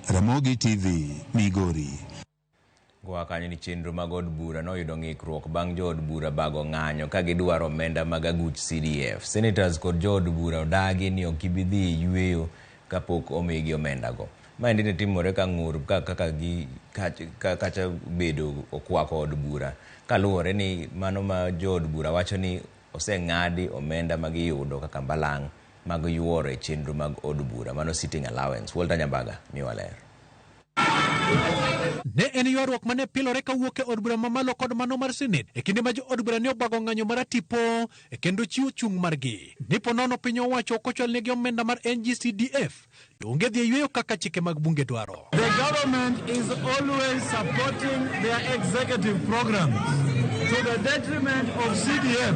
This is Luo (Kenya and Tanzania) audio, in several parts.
Ramogi TV, Migori. Goa kanyo ni chenro mag od bura noyudo ng'ikruok bang' jood bura bago ng'anyo ka gidwaro omenda mag aguch CDF. Senators kod jood bura odagi ni ok gibi dhi yweyo kapok omigi omendago. Maendi ne timore ka ng'ur ka kaka gi kacha bedo okwako od bura kaluwore ni mano ma jood bura wacho ni oseng'adi omenda ma giyudo kaka mbalang' mag yuoro e chenro mag od bura mano sitting allowance. Walter Nyambaga miwa ler. Ne en ywaruok mane pilore kawuok e od bura mamalo kod mano mar Senate e kinde ma jo od bura ne obago ng'anyo mar tipo e kendo chiwo chung' margi. Ni po nono piny owacho ok ochwalnegi omenda mar NGCDF to onge dhi e yweyo kaka chike mag bunge dwaro. The government is always supporting their executive programs to the detriment of CDF.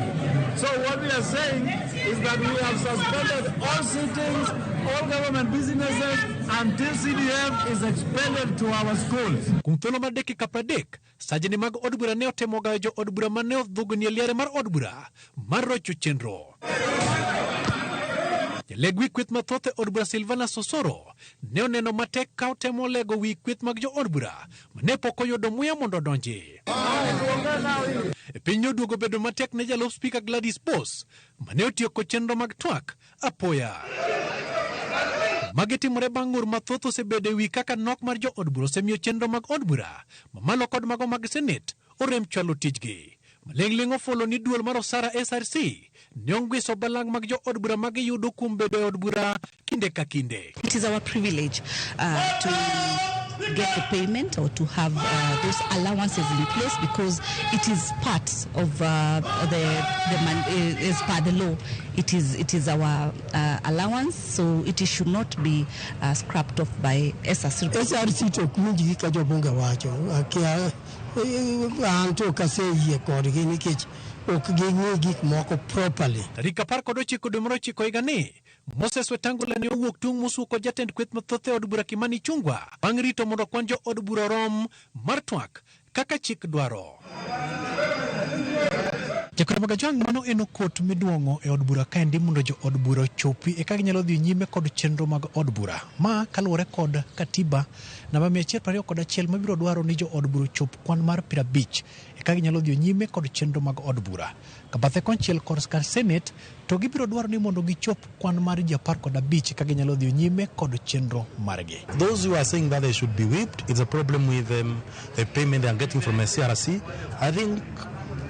So what we are saying is that we have suspended all sittings, all government businesses until CDF is expanded to our schools. Kuom thuolo mar dakika 30, sajni mag od bura ne otemo gayo jo od bura mane odhugni e liare mar od bura mar rocho chenro. Jaleg wi kweth mathoth e od bura Silvanus Osoro ne oneno matek ka otemo lego wi kweth mag jo od bura mane pok oyudo muya mondo odonji. E piny oduogo bedo matek ne jalup spika Gladys Boss mane otieko chenro mag twak apoya. Magi timore bang' ng'ur mathoth osebedo e wi kaka nok mar jo od bura osemiyo chenro mag od bura mamalo kod mago mag Senate orem chwalo tijgi. Maling'ling' ofulo ni duol mar osara SRC ne ongwiso balang' mag jo od bura ma giyudo kuom bedo e od bura kinde ka kinde. It is our privilege to get the payment or to have those allowances in place because it is part of the man, as per the law. It is our allowance, so it should not be scrapped off by SRC. SRC to ok winj gi ka jobunge wacho akia an to ok aseyie kodgi nikech ok ging'i gik moko properly. Tarik 19 dwe mar ochiko higa ni, Moses Wetangula ne owuok tung' mosuo kod jatend kweth mathoth e od bura Kimani Ichung'wa bang' rito mondo kwan jo od bura orom mar twak kaka chik dwaro. Jakweda mag Ajwang' mano en okot miduong'o e od bura kaendi mondo jo od bura ochopi eka ginyalo dhi nyime kod chenro mag od bura. Ma kaluwore kod katiba namba 121 mabiro dwaro ni jo od bura ochop kwan mar 50 eka ginyalo dhi nyime kod chenro mag od bura. Ka bathe konchiel korka Senate to gibiro dwaro ni mondo gichop kwan mar ji 15 eka ginyalo dhi nyime kod chenro margi. Those who are saying that they should be whipped, it's a problem with the payment they are getting from SRC. I think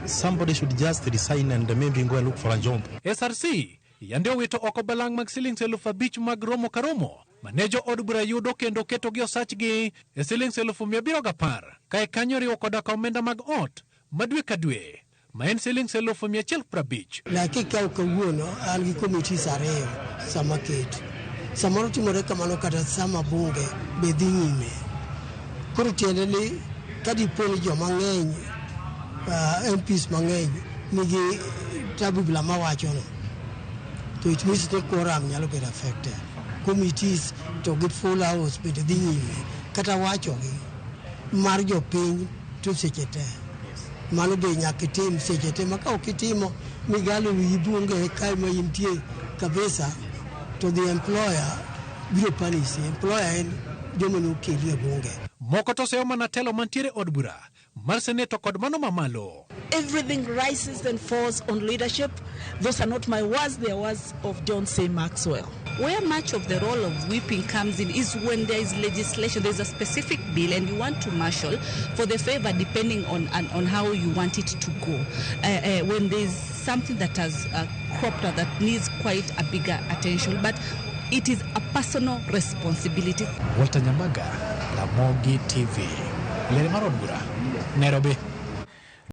somebody should just resign and maybe go and look for a job. SRC yande owito oko balang' mag silings 5,000 mag romo ka romo mane jo od bura yudo kendo ketogi osachgi e silings 710,000 kae kanyo riwo koda ka omenda mag ot ma dwe ka dwe ma en silings 150,000. Lakini kikawo kawuono an gi committees ariyo sama ket samoro timore kamano kata sama bunge be dhi nyime koro tiende ni ka dipo ni joma ng'eny MPs mang'eny nigi tabu bila mawachono to it means ni quorum nyalo bedo affected committees to gi full house bende dhi nyime kata wachogi mar jopiny to seche te mano be nyaka itim seche te ma ka ok itimo migalo wiyi bunge kae ma intie kabisa to the employer biro punish employer en joma nokeli e bunge. Moko to seyo mana telo mantiere e od bura mar seneto kod mano mamalo. Everything rises and falls on leadership. Those are not my words, they are words of John C. Maxwell. Where much of the role of whipping comes in is when there is legislation, there is a specific bill and you want to marshal for the favor depending on how you want it to go. When there is something that has cropped up that needs quite a bigger attention, but it is a personal responsibility. Walter Nyambaga, Ramogi TV. Lere mar od bura, Nairobi.